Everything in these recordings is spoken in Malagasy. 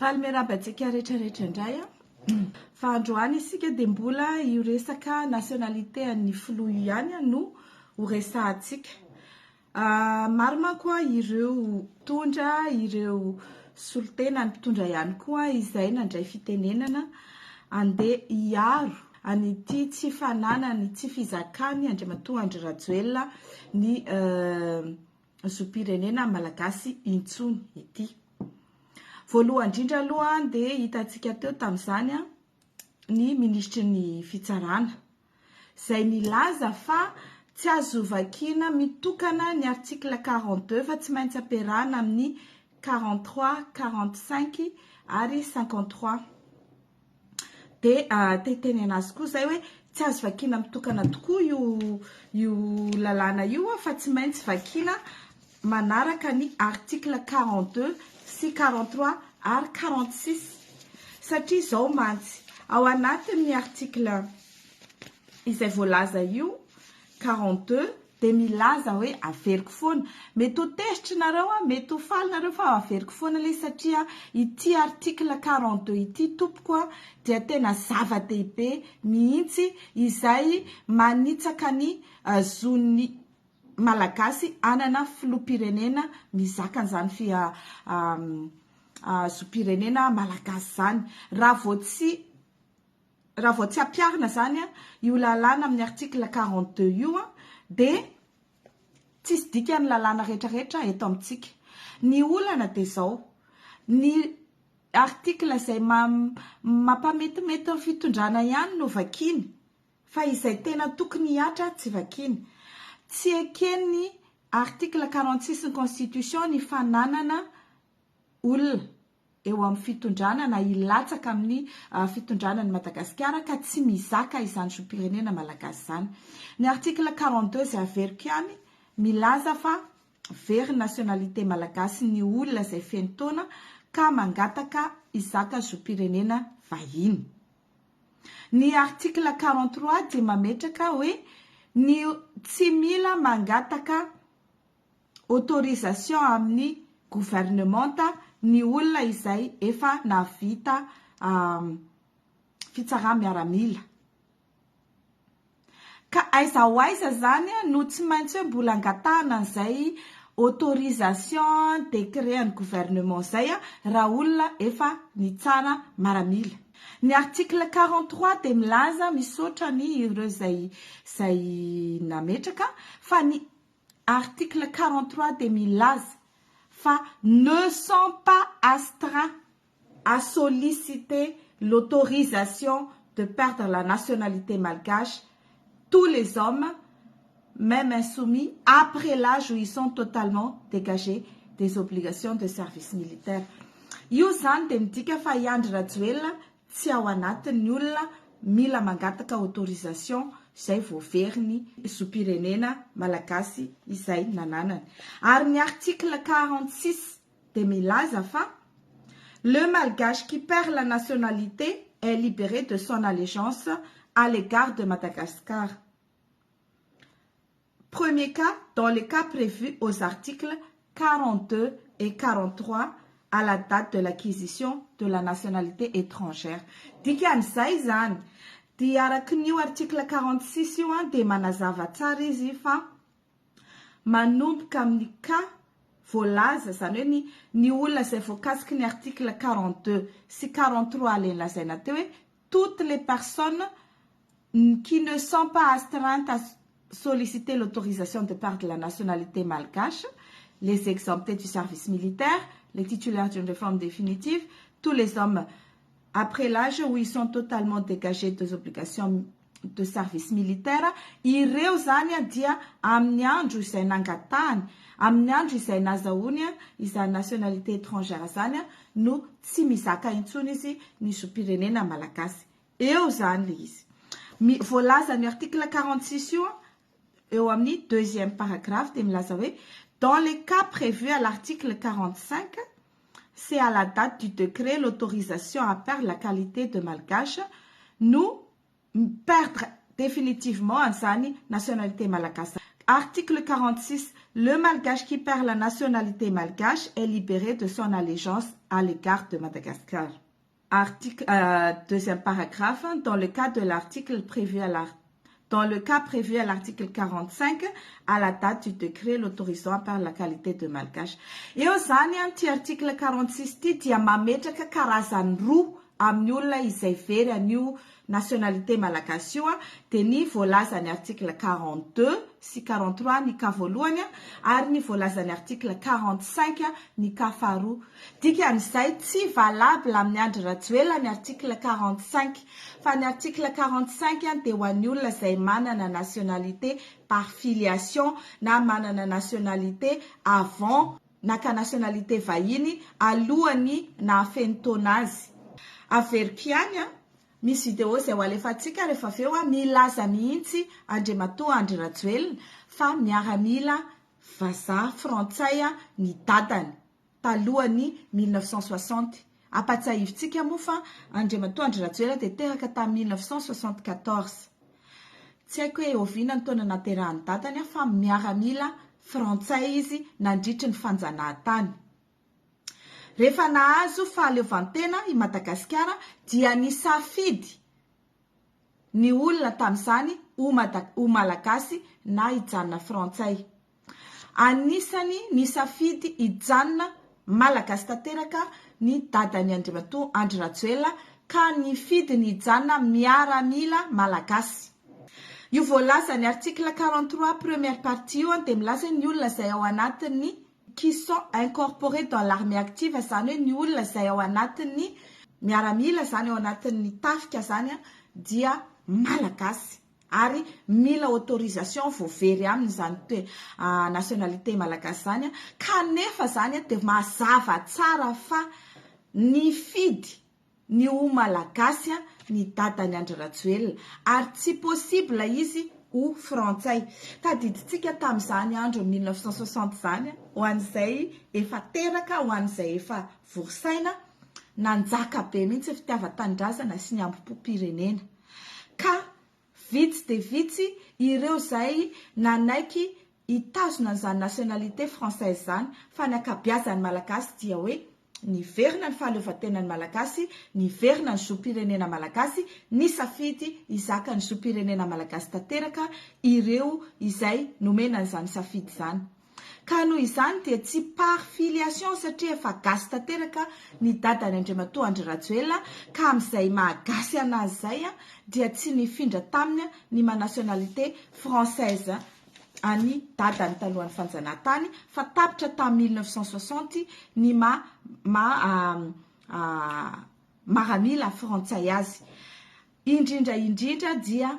Faly miarahaba antsika rehetra rehetra indray a. Fa androany isika dia mbola io resaka nationalité an'ny filoha io ihany no ho resahantsika. Maro manko ireo mpitondra, ireo solontena ny mpitondra ihany koa izay nandray fitenenana andeha hiaro an'ity tsy fananany, tsy fizakany Andriamatoa Andry Rajoelina ny zom-pirenena malagasy intsony ity. Voalohany indrindra aloha dia hitantsika teo tamin'izany ny minisitry ny fitsarana izay nilaza fa tsy azo vakiana mitokana ny article 42 fa tsy maintsy ampiarahana amin'ny 43, 45 ary 53. Dia te hiteny anazy koa izay hoe tsy azo vakiana mitokana tokoa io io lalàna io fa tsy maintsy vakiana manaraka ny article 42 sy 43 ary 46 satria izao mantsy ao anatin'ny article izay voalaza io 42 dia milaza hoe averiko foana, mety ho tezitra nareo an, mety ho faly nareo fa averiko foana ilay izy satria ity article 42 ity tompoko an dia tena zava-dehibe mihitsy izay manitsaka ny zon'ny Malagasy hanana filoham-pirenena mizaka an'izany zom-pirenena Malagasy izany. Raha vao tsy Raha vao tsy ampiharina izany io lalàna amin'ny article 42 io dia tsisy dikany ny lalàna rehetra rehetra eto amintsika. Ny olana dia izao, ny article izay mampametimety ny fitondrana ihany no vakiany fa izay tena tokony hihatra tsy vakiany. Tsy eken'ny article 46 ny constitution ny fananana olona. eo amin'ny fitondrana na hilatsaka amin'ny fitondrana an'i Madagasikara ka tsy mizaka izany zom-pirenena malagasy izany. Ny article 42 izay averiko ihany milaza fa very nationalité malagasy ny olona izay feno taona ka mangataka hizaka zom-pirenena vahiny. Ny article 43 dia mametraka hoe ny tsy mila mangataka autorisation amin'ny gouvernementa ny olona izay efa nahavita fitsarà-miaramila. Ka aiza ho aiza izany no tsy maintsy hoe mbola angatahana an'izay autorisation décret an'ny gouvernement izay raha olona efa nitsara maramila. Ny article 43 dia milaza, misaotra ny ireo izay izay nametraka, fa ny Article 43 dia milaza fa ne sont pas astreints à solliciter l'autorisation de perdre la nationalité malgache tous les hommes même insoumis après l'âge où ils sont totalement dégagés des obligations de service militaire. Io izany dia midika fa i Andry Rajoelina Tsy ao anatin'ny olona mila mangataka autorisation izay vao very ny zom-pirenena malagasy izay nananany. Ary ny article 46 dia milaza fa Le malgache qui perd la nationalité est libéré de son allégeance à l'égard de Madagascar. Premier cas, dans les cas prévus aux articles 42 et 43 à la date de l'acquisition de la nationalité étrangère. Dikan'izay izany, dia araka an'io article 46 io dia manazava tsara izy fa manomboka amin'ny cas voalaza, izany hoe ny ny olona izay voakasiky ny article 42 sy 43 ilay nolazaina teo hoe toutes les personnes qui ne sont pas astreintes à solliciter l'autorisation de perdre la nationalité malgache, les exemptés du service militaire, les titulaires d'une réforme définitive, tous les hommes après l'âge où ils sont totalement dégagés des obligations de service militaire, ireo izany dia amin'ny andro izay nangatahany, amin'ny andro izay nazahoany izany nationalité étrangère izany no tsy mizaka intsony izy ny zom-pirenena malagasy. Eo izany ilay izy. Mi, voalazan'io article 46 io eo amin'ny deuxième paragraphe dia milaza hoe dans les cas prévus à l'article 45, c'est à la date du décret l'autorisation à perdre la qualité de malgache no mi-perdre définitivement an'izany nationalité malagasy. Article 46, Le malgache qui perd la nationalité malgache est libéré de son allégeance à l'égard de Madagascar. Article, deuxième paragraphe, dans le cas de l'article prévu à l'article Dans le cas prévu à l'article 45, à la date du décret l'autorisant par la qualité de malgache. Eo izany an, ity article 46 ity dia mametraka karazany roa amin'ny olona izay very an'io nationalité malagasy io dia ny voalazan'ny article 42 sy 43 ny cas voalohany ary ny voalazan'ny article 45 ny cas faharoa. Dikan'izay tsy valable amin'i Andry Rajoelina ny article 45 fa ny article 45 dia ho an'ny olona izay manana nationalité par filiation na manana nationalité avant naka nationalité vahiny alohan'ny nahafeno taona azy. Averiko ihany an, misy vidéo izay ho alefantsika rehefa avy eo an, milaza mihitsy Andriamatoa Andry Rajoelina fa miaramila vazaha frantsay ny dadany talohan'ny 1960. Ampatsiahivintsika moa fa Andriamatoa Andry Rajoelina dia teraka tamin'ny 1974. Tsy haiko hoe oviana ny taona naterahan'ny dadany fa miaramila frantsay izy nandritry ny fanjanahantany. Rehefa nahazo fahaleovantena i Madagasikara dia nisafidy ny olona tamin'izany ho ho Malagasy na hijanona frantsay. Anisany nisafidy hijanona Malagasy tanteraka ny dadan'i Andriamatoa Andry Rajoelina ka nifidy ny hijanona miaramila Malagasy. Io voalazan'ny article 43 première partie io dia milaza hoe ny olona izay ao anatin'ny qui sont incorporés dans l'armée active izany hoe ny olona izay ao anatin'ny miaramila izany ao anatin'ny tafika izany dia Malagasy ary mila autorisation vao very aminy izany toe nationalité malagasy izany kanefa izany dia mazava tsara fa nifidy ny ho malagasy ny dadan'i Andry Rajoelina ary tsy possible izy ho frantsay. Tadidintsika tamin'izany andro 1960 izany ho an'izay efa teraka, ho an'izay efa vory saina, nanjaka be mihitsy ny fitiavan-tanindrazana sy ny hambom-pom-pirenena. Ka vitsy dia vitsy ireo izay nanaiky hitazona an'izany nationalité française izany fa ny ankabiazan'ny Malagasy dia hoe niverina ny fahaleovantenan'ny Malagasy, niverina ny zom-pirenena Malagasy, nisafidy hizaka ny zom-pirenena Malagasy tanteraka ireo izay nomena an'izany safidy izany. Ka noho izany dia tsy par filiation satria efa gasy tanteraka ny dadany Andriamatoa Andry Rajoelina ka amin'izay maha gasy anazy izay dia tsy nifindra taminy ny maha nationalité française an'i dadany talohan'ny fanjanahantany fa tapitra tamin'ny 1960 ny maha maha maramila frantsay azy. Indrindra indrindra dia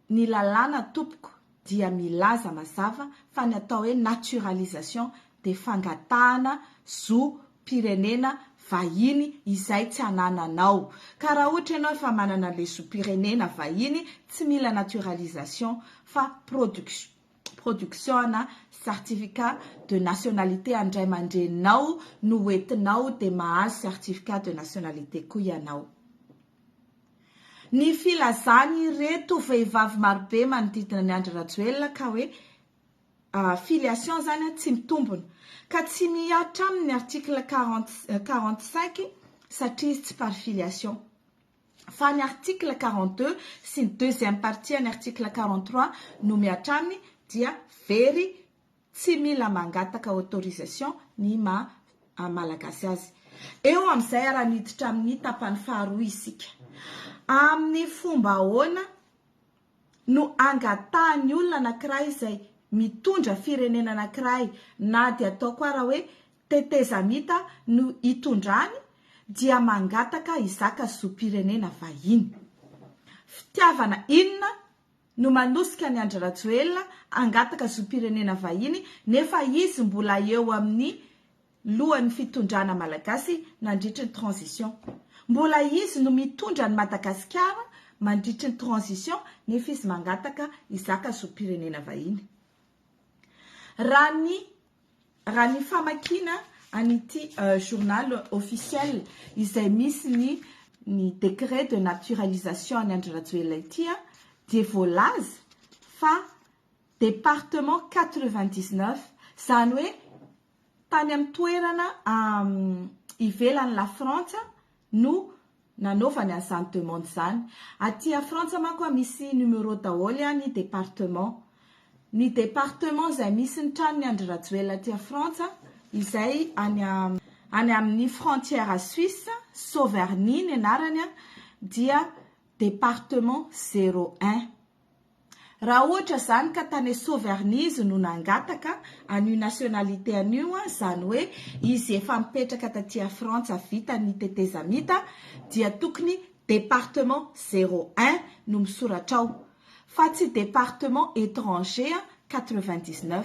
Ny lalàna tompoko dia milaza mazava fa ny atao hoe naturalisation dia fangatahana zo pirenena vahiny izay tsy anananao. Ka raha ohatra ianao efa manana le zo pirenena vahiny tsy mila naturalisation fa production production na certificat de nationalité an'ny ray aman-dreninao no hoentinao dia mahazo certificat de nationalité koa ianao. Ny filazan'ireto vehivavy marobe manodidina an'i Andry Rajoelina ka hoe filiation zany tsy mitombona ka tsy mihatra aminy ny article 45 satria izy tsy par filiation fa ny article 42 sy ny deuxième partie an'ny article 43 no mihatra aminy dia very Tsy mila mangataka autorisation ny maha Malagasy azy. Eo amin'izay raha miditra amin'ny tapany faharoa isika. Amin'ny fomba ahoana no angatahan'ny olona anankiray izay mitondra firenena anankiray na dia ataoko ara hoe tetezamita no itondrany dia mangataka hizaka zom-pirenena vahiny. Fitiavana inona no manosika an'i Andry Rajoelina hangataka zom-pirenena vahiny nefa izy mbola eo amin'ny lohan'ny fitondrana malagasy nandritry ny transition. Mbola izy no mitondra an'i Madagasikara mandritry ny transition nefa izy mangataka hizaka zom-pirenena vahiny. Raha ny Raha ny famakiana an'ity journal officiel izay misy ny ny décret de naturalisation an'i Andry Rajoelina ity dia voalaza fa département 99 izany hoe tany amin'ny toerana ivelan'i La Frantsa no nanaovany an'izany demande izany. Aty a Frantsa manko misy numéro daholo ny département. Ny département izay misy ny tranon'i Andry Rajoelina aty a Frantsa izay any any amin'ny frontière suisse, Sauverny ny anarany dia département zéro un. Raha ohatra izany ka tany Sauverny izy no nangataka an'io nationalité an'io, izany hoe izy efa mipetraka taty a Frantsa vita ny tetezamita dia tokony département zéro un no misoratra ao fa tsy département étranger 99.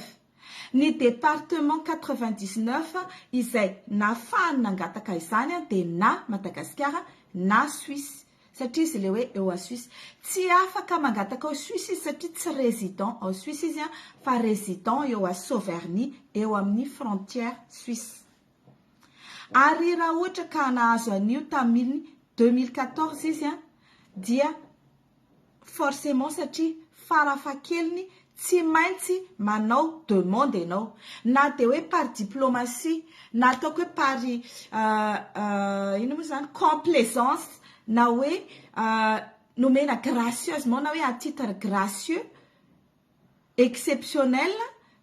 Ny département 99 izay nahafahany nangataka izany dia na Madagasikara na Suisse. Satria izy le hoe eo à Suisse. Tsy afaka mangataka ao Suisse izy satria tsy résident ao Suisse izy fa résident eo à Sauverny eo amin'ny frontière suisse. Ary raha ohatra ka nahazo an'io tamin'ny 2014 izy dia forcément satria farafahakeliny tsy maintsy manao demande ianao. Na dia hoe par diplomatie, na ataoko hoe par inona moa izany complaisance, na hoe nomena gracieusement na hoe à titre gracieux, exceptionnel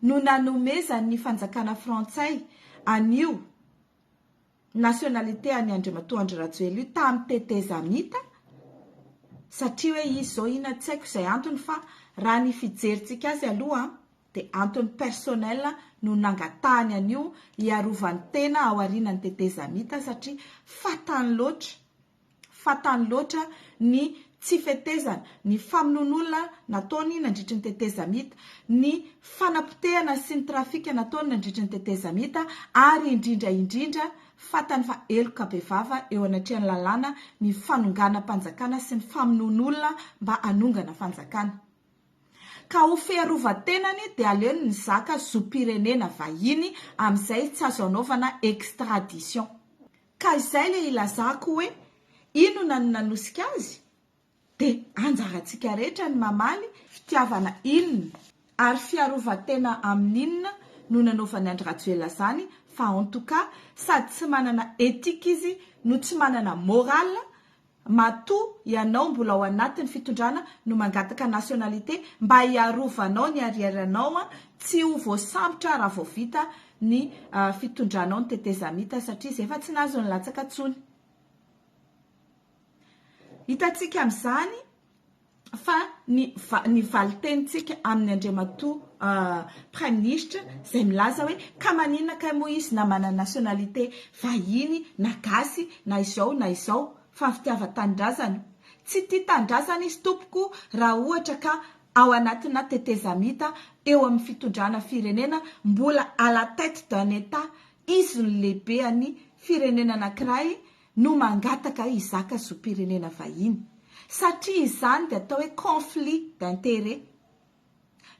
no nanomezan'ny fanjakana frantsay an'io nationalité an'i Andriamatoa Andry Rajoelina io tamin'ny tetezamita satria hoe izy izao inona tsy haiko izay antony fa raha ny fijerintsika azy aloha dia antony personnel no nangatahany an'io hiarovany tena ao aorianan'ny tetezamita satria fantany loatra Fantany loatra ny tsy fetezana, ny famonoan'olona nataony nandritry ny tetezamita, ny fanapotehana sy ny trafika nataony nandritry ny tetezamita ary indrindra indrindra fantany fa heloka bevava eo anatrehan'ny lalàna ny fanonganam-panjakana sy ny famonoan'olona mba hanongana fanjakana. Ka ho fiarovan-tenany dia aleony mizaka zom-pirenena vahiny amin'izay tsy azo anaovana extradition. Ka izay le ilazako hoe inona no nanosika azy? De anjarantsika rehetra ny mamaly, fitiavana inona ary fiarovan-tena amin'inona no nanaovan'i Andry Rajoelina zany fa en tout cas sady tsy manana ethique izy no tsy manana morale Matoa ianao mbola ao anatin'ny fitondrana no mangataka nationalité mba hiarovanao ny arrière-nao tsy ho voasambotra raha vao vita ny fitondranao ny tetezamita satria izay efa tsy nahazo nilatsaka tsony. Hitantsika amin'izany fa ny ny valin-tenintsika amin'ny Andriamatoa Praiminisitra izay milaza hoe ka maninona kay moa izy na manana nationalité vahiny na gasy na izao na izao fa ny fitiavan-tanindrazana. Tsy tia tanindrazana izy tompoko raha ohatra ka ao anatina tetezamita eo amin'ny fitondrana firenena mbola à la tête d'un Etat izy no lehibean'ny firenena anankiray no mangataka hizaka zom-pirenena vahiny. Satria izany dia atao hoe conflit d'intérêt.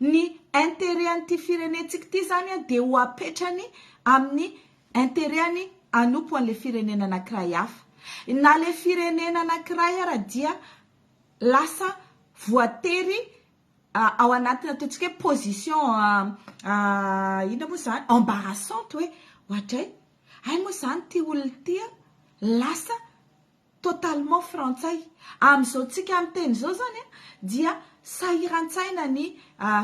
Ny intérêt an'ity firenentsika ity izany dia ho apetrany amin'ny intérêt-ny hanompo an'ilay firenena anankiray hafa. Na ilay firenena anankiray ara dia lasa voatery ao anatina ataontsika hoe position inona moa izany embarrassante hoe oadray, hay moa izany ity olona ity lasa totalement frantsay. Amin'izao tsika miteny izao izany dia sahiran-tsaina ny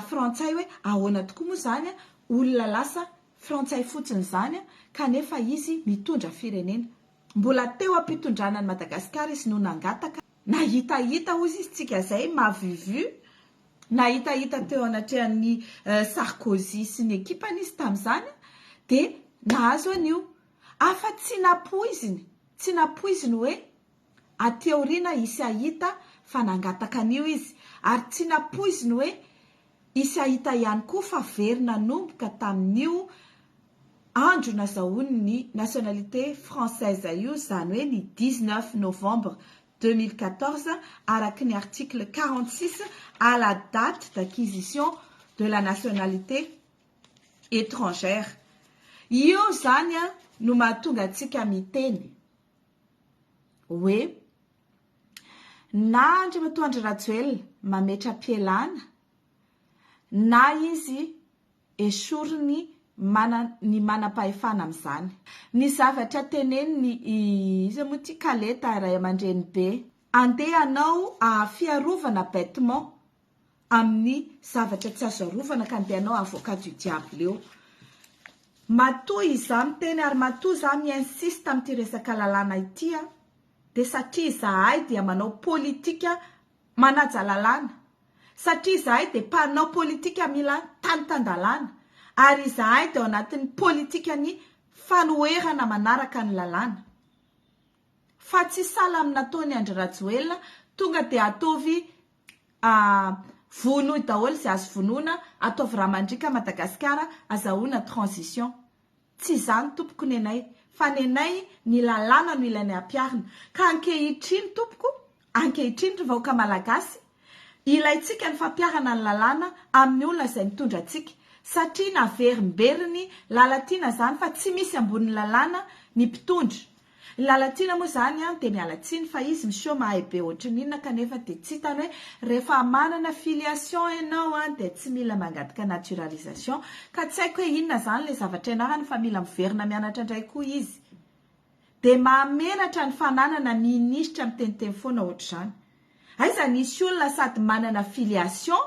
frantsay hoe ahoana tokoa moa izany olona lasa frantsay fotsiny izany kanefa izy mitondra firenena. Mbola teo am-pitondrana an'i Madagasikara izy no nangataka. Nahitahita hozy izy tsika izay m'a vu vu, nahitahita teo anatrehan'i Sarkozy sy ny ekipany izy tamin'izany dia nahazo an'io. Afa tsy napoiziny, tsy napoiziny hoe aty aoriana hisy hahita fa nangataka an'io izy, ary tsy napoiziny hoe hisy hahita ihany koa fa very nanomboka tamin'io andro nazahoany ny nationalité française io, izany hoe ny 19 novembre 2014 araky ny article 46 à la date d'acquisition de la nationalité étrangère. Io izany no mahatonga antsika miteny hoe na Andriamatoa Andry Rajoelina mametra-pialana na izy esoriny. mana ny manam-pahefana amin'izany. Ny zavatra teneniny iza moa ity Kaleta ray aman-dreny be. Andeha hanao fiarovana bêtement amin'ny zavatra tsy azo arovana ka andeha hanao avocat du diable eo. Matoa izaho miteny ary matoa izaho mi-insiste amin'ity resaka lalàna ity an, dia satria izahay dia manao politika manaja lalàna, satria izahay dia mpanao politika mila tany tan-dalàna, ary izahay dia ao anatin'ny politikan'ny fanoherana manaraka ny lalàna. Fa tsy sahala amin'ny nataon'i Andry Rajoelina, tonga dia ataovy vonoy daholo izay azo vonoina, ataovy rà mandriaka Madagasikara, azahoana transition. Tsy izany tompoko nenay fa nenay ny lalàna no ilainay ampiharina ka ankehitriny tompoko ankehitriny ry vahoaka malagasy ilaintsika ny fampiharana ny lalàna amin'ny olona izay mitondra antsika satria naverimberiny Lalatiana izany fa tsy misy ambonin'ny lalàna ny mpitondra I Lalatiana moa izany an dia miala tsiny fa izy miseho mahay be ohatran'ny inona kanefa dia tsy hitany hoe rehefa manana filiation ianao an dia tsy mila mangataka naturalisation ka tsy haiko hoe inona izany ilay zavatra ianarany fa mila miverina mianatra indray koa izy. Dia mahamenatra ny fananana minisitra miteniteny foana ohatr'izany. Aiza nisy olona sady manana filiation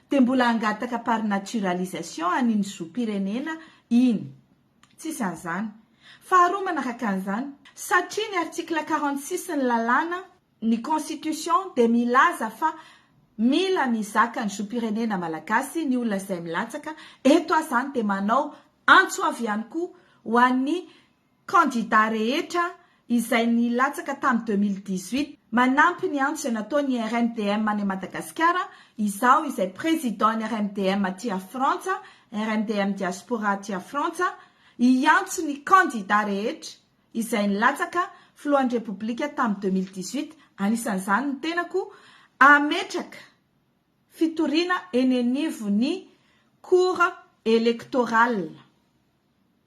dia mbola hangataka par naturalisation an'iny zom-pirenena iny. Tsisy an'izany. Faharoa manaraka an'izany, satria ny article 46 ny lalàna, ny constitution dia milaza fa mila mizaka ny zom-pirenena malagasy ny olona izay milatsaka, eto aho izany dia manao antso avo ihany koa ho an'ny Kandida rehetra izay nilatsaka tamin'ny 2018, manampy ny antso izay nataon'ny RMDM any Madagasikara, izaho izay président ny RMDM aty a Frantsa, RMDM Diaspora aty a Frantsa, hiantso ny kandida rehetra izay nilatsaka filohan'ny Repoblika tamin'ny 2018, anisan'izany ny tenako, hametraka fitoriana eny anivon'ny Cour électorale.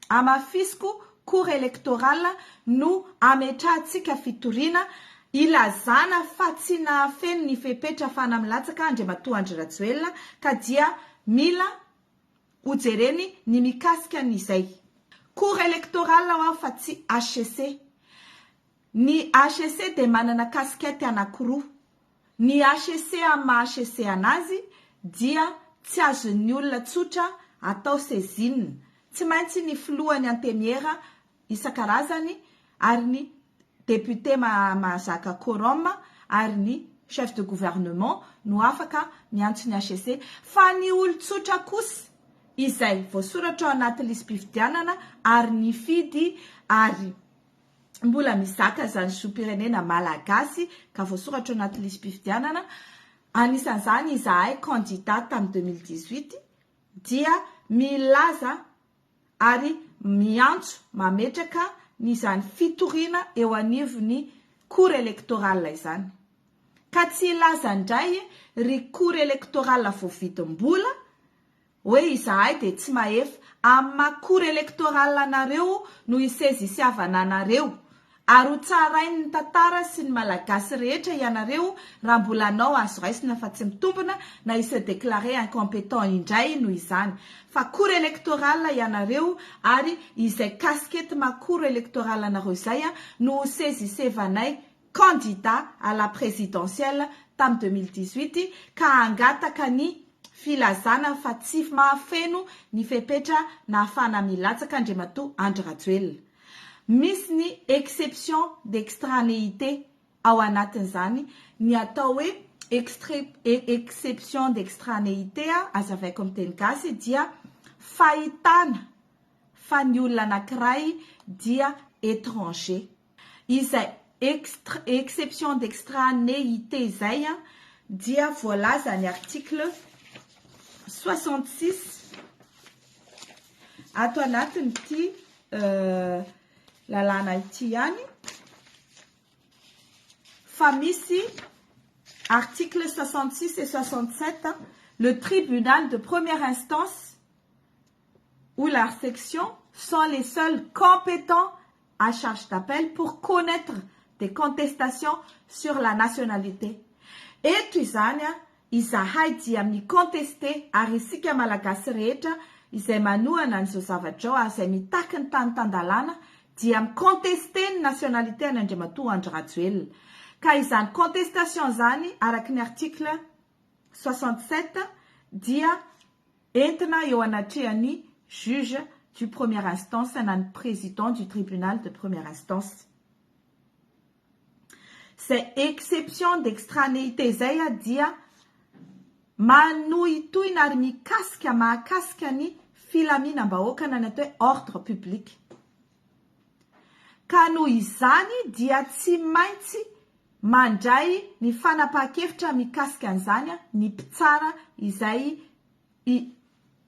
Hamafisiko cour électorale no ametrahantsika fitoriana ilazana fa tsy nahafeno ny fepetra afahana milatsaka Andriamatoa Andry Rajoelina ka dia mila hojereny ny mikasika an'izay. Cour électorale ho'aho fa tsy HCC. Ny HCC dia manana casquette anankiroa. Ny HCC amin'ny maha HCC anazy dia tsy azon'ny olona tsotra atao saisine. Tsy maintsy ny filohan'ny antemiera isan-karazany ary ny député mahazaka quorum ary ny chef de gouvernement no afaka miantso ny HCC. Fa ny olon-tsotra kosa izay voasoratra ao anaty lisi-pifidianana ary nifidy ary mbola mizaka izany zom-pirenena malagasy ka voasoratra ao anaty lisi-pifidianana, anisan'izany izahay candidat tamin'ny 2018 dia milaza ary miantso mametraka ny izany fitoriana eo anivon'ny cour électorale izany. Ka tsy hilaza indray ry cour électorale voavidim-bola Hoe izahay dia tsy mahefa. Amin'ny maha cour électorale anareo no hisezisiavana anareo. Ary ho tsarain'ny tantara sy ny Malagasy rehetra ianareo raha mbola hanao azo raisina fa tsy mitombina na hi se déclarer incompétent indray noho izany. Fa cour électorale ianareo ary izay casquette maha cour électorale anareo izay no ho sezisevanay candidat à la présidentielle tamin'ny 2018 ka hangataka ny filazana fa tsy mahafeno ny fepetra nahafahana milatsaka Andriamatoa Andry Rajoelina. Misy ny exception d'extranéité ao anatin'izany ny atao hoe exception d'extranéité azavaiko amin'ny teny gasy dia fahitana fa ny olona anankiray dia étranger. Izay exception d'extranéité izay dia voalazan'ny article 66 ato anatin'ity lalàna ity ihany fa misy article 66 et 67 le tribunal de première instance ou la section sont les seuls compétents à charge d'appel pour connaître des contestations sur la nationalité. Eto izany izahay dia mi-contester ary isika Malagasy rehetra. izay manohana an'izao zavatra izao ary izay mitaky ny tany tan-dalàna dia mi-contester ny nationalité an'Andriamatoa Andry Rajoelina. Ka izany contestation izany araka ny article 67 dia entina eo anatrehan'ny juge du première instance na ny président du tribunal de première instance. Izay exception d'extranéité izay dia manohitohina ary mikasika, mahakasika ny filaminam-bahoaka na ny atao hoe ordre public. Ka noho izany dia tsy maintsy mandray ny fanapahan-kevitra mikasika an'izany ny mpitsara izay i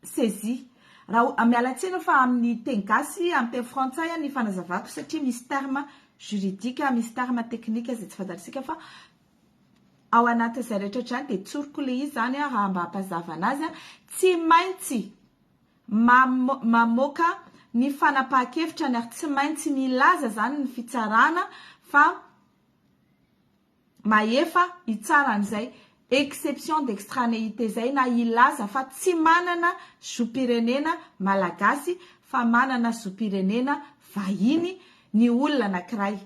saisie. Raha miala tsiny aho fa amin'ny teny gasy, amin'ny teny frantsay ny fanazavako satria misy terme juridique, misy terme technique izay tsy fantatsika fa ao anatin'izay rehetra izany dia tsoriko ilay izy izany raha mba hampazava anazy, tsy maintsy mamoaka ny fanapahan-kevitrany ary tsy maintsy milaza izany ny fitsarana fa mahefa hitsara an'izay exception d'extranéité izay na hilaza fa tsy manana zom-pirenena malagasy fa manana zom-pirenena vahiny ny olona anankiray.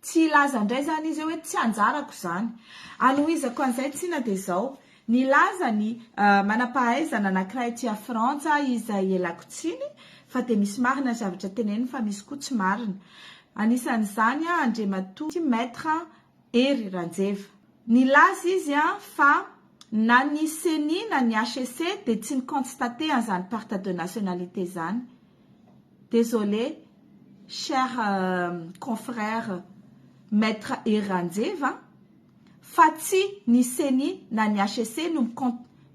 Tsy hilaza indray izany izy eo hoe tsy anjarako izany. Anohizako an'izay tsinona dia izao, nilaza ny manam-pahaizana anankiray aty a Frantsa izay ialako tsiny fa dia misy marina ny zavatra teneniny fa misy koa tsy marina. Anisan'izany Andriamatoa Maître Hery Ranjeva. Nilaza izy fa na ny ceni na ny HCC dia tsy ni-constater an'izany perte de nationalité izany. Désolé cher confrère Maître Hery Ranjeva fa tsy ny ceni na ny HCC no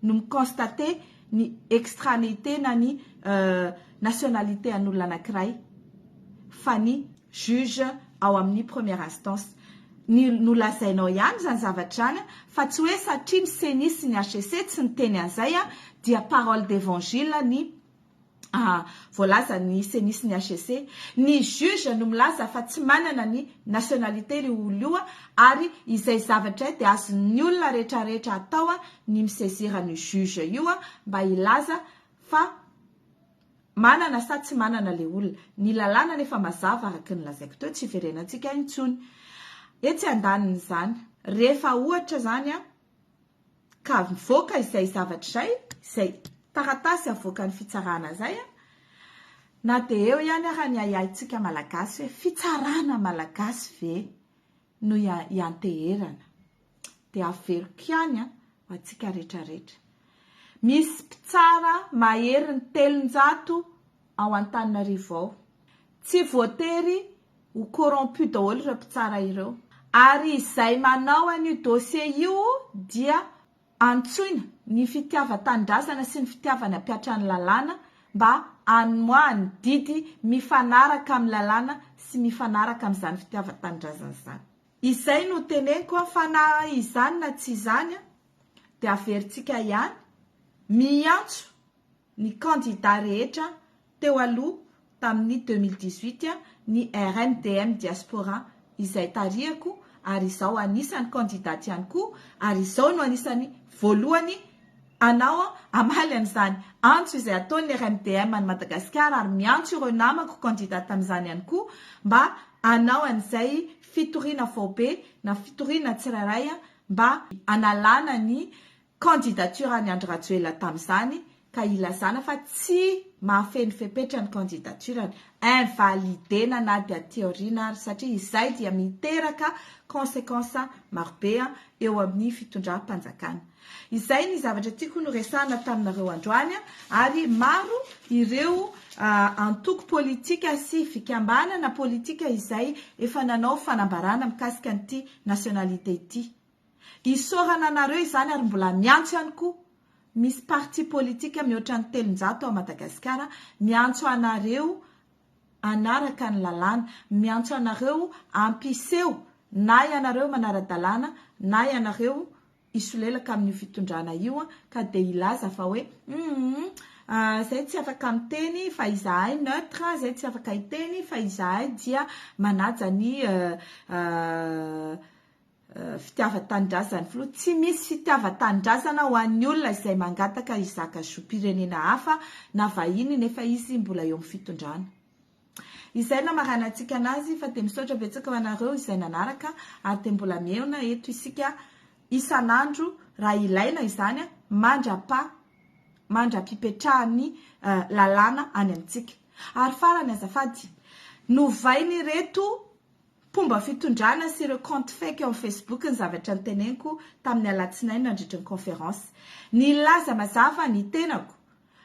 no mi-constater ny extranéité na ny nationalité an'olona anankiray fa ny juge ao amin'ny première instance. Ny nolazainao ihany izany zavatra izany fa tsy hoe satria ny ceni sy ny HCC tsy niteny an'izay dia parole d'évangile ny voalazan'ny ceni sy ny HCC. Ny juge no milaza fa tsy manana ny nationalité io olona io ary izay zavatra izay dia azon'ny olona rehetra rehetra atao ny mi-saisir an'io juge io mba hilaza fa manana sa tsy manana ilay olona. Ny lalàna anefa mazava araka ny lazaiko teo tsy hiverenantsika intsony. Etsy andanin'izany, rehefa ohatra izany ka mivoaka izay zavatra izay, izay taratasy avoakan'ny fitsarana izay, na dia eo ihany ara ny ahiahintsika Malagasy hoe fitsarana Malagasy ve no ianteherana? Dia averiko ihany ho antsika rehetrarehetra. Misy mpitsara maherin'ny 300 ao Antananarivo ao. Tsy voatery ho corrompu daholo ireo mpitsara ireo. Ary izay manao an'io dossier io dia antsoina ny fitiavan-tanindrazana sy ny fitiavany hampiatra ny lalàna mba hanoahany didy mifanaraka amin'ny lalàna sy mifanaraka amin'izany fitiavan-tanindrazana izany. Izay no teneniko fa na izany na tsy izany dia averintsika ihany miantso ny kandida rehetra teo aloha tamin'ny 2018 ny RMDM Diaspora izay tarihako ary izaho anisan'ny kandidat ihany koa ary izao no anisan'ny voalohany anao hamaly an'izany antso izay ataon'ny RMDM any Madagasikara ary miantso ireo namako kandidat amin'izany ihany koa mba hanao an'izay fitoriana faobe na fitoriana tsirairay mba hanalana ny candidature an'i Andry Rajoelina tamin'izany ka ilazana fa tsy mahafeno fepetra ny candidature-ny, invalidena na dia aty aoriana ary satria izay dia miteraka consequence marobe eo amin'ny fitondram-panjakana. Izay ny zavatra tiako noresahana taminareo androany ary maro ireo antoko politika sy fikambanana politika izay efa nanao fanambarana mikasika an'ity nationalité ity. Isaorana anareo izany ary mbola miantso ihany koa, misy parti politique mihoatra ny 300 ao Madagasikara, miantso anareo hanaraka ny lalàna, miantso anareo hampiseho na ianareo manara-dalàna na ianareo hisolelaka amin'io fitondrana io ka dia hilaza fa hoe humm zay tsy afaka miteny fa izahay neutre, zay tsy afaka hiteny fa izahay dia manaja ny. Fitiavan-tanindrazan'ny filoha. Tsy misy fitiavan-tanindrazana ho an'ny olona izay mangataka hizaka zom-pirenena hafa na vahiny nefa izy mbola eo amin'ny fitondrana. Izay no hamaranantsika anazy fa dia misaotra betsaka ho anareo izay nanaraka ary dia mbola mihaona eto isika isan'andro raha ilaina izany mandra-pa mandra-pipetrahan'ny lalàna any amintsika. Ary farany azafady, novain'ireto Mpomba fitondrana sy ireo compte fake eo amin'ny Facebook ny zavatra noteneniko tamin'ny alatsinainy nandritry ny conférence. Nilaza mazava ny tenako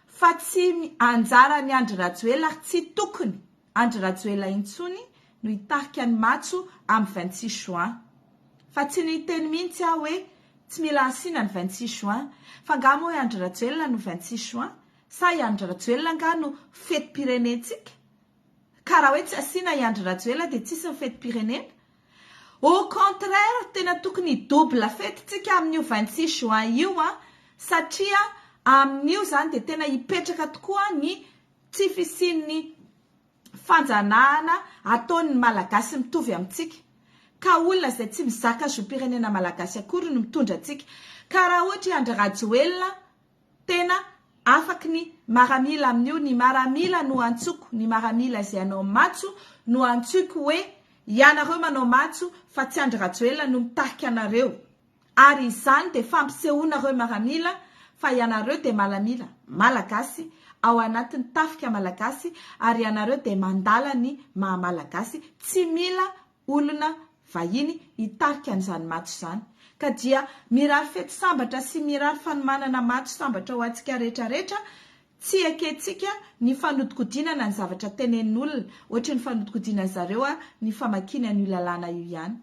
fa tsy anjaran'i Andry Rajoelina ary tsy tokony Andry Rajoelina intsony no hitarika ny matso amin'ny 26 juin. Fa tsy niteny mihitsy aho hoe tsy mila asiana ny 26 juin. Fa angaha moa i Andry Rajoelina no 26 juin? Sa i Andry Rajoelina angaha no fetim-pirenentsika? Ka raha hoe tsy asiana i Andry Rajoelina dia tsisy ny fetim-pirenena? Au contraire, tena tokony hi-double fety tsika amin'io 26 juin io an, satria amin'io izany dia tena hipetraka tokoa ny tsy fisian'ny fanjanahana ataon'ny Malagasy mitovy amintsika. Ka olona izay tsy mizaka zom-pirenena Malagasy akory no mitondra antsika. Ka raha ohatra i Andry Rajoelina Tena afaky ny maramila amin'io, ny maramila no antsoko, ny maramila izay hanao matso no antsoiko hoe ianareo manao matso fa tsy Andry Rajoelina no mitarika anareo. Ary izany dia fampisehoanareo maramila fa ianareo dia malamila Malagasy ao anatin'ny tafika Malagasy ary ianareo dia mandala ny maha Malagasy, tsy mila olona vahiny hitarika an'izany matso izany. Ka dia mirary fety sambatra sy mirary fanomanana matso sambatra ho antsika rehetra rehetra, tsy ekentsika ny fanodikodinana ny zavatra tenenin'olona, ohatry ny fanodikodinan'zareo ny famakiana an'io lalàna io ihany.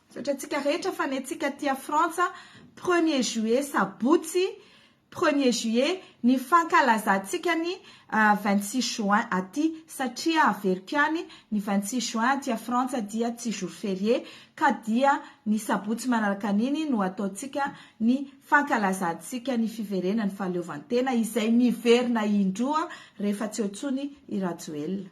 Misaotra antsika rehetra fa ny antsika aty a Frantsa premier juillet sabotsy premier juillet ny fankalazantsika ny 26 juin aty satria averiko ihany ny 26 juin aty a Frantsa dia tsy jour férié ka dia ny sabotsy manaraka an'iny no ataontsika ny fankalazantsika ny fiverenan'ny fahaleovantena izay miverina indroa rehefa tsy eo intsony i Rajoelina.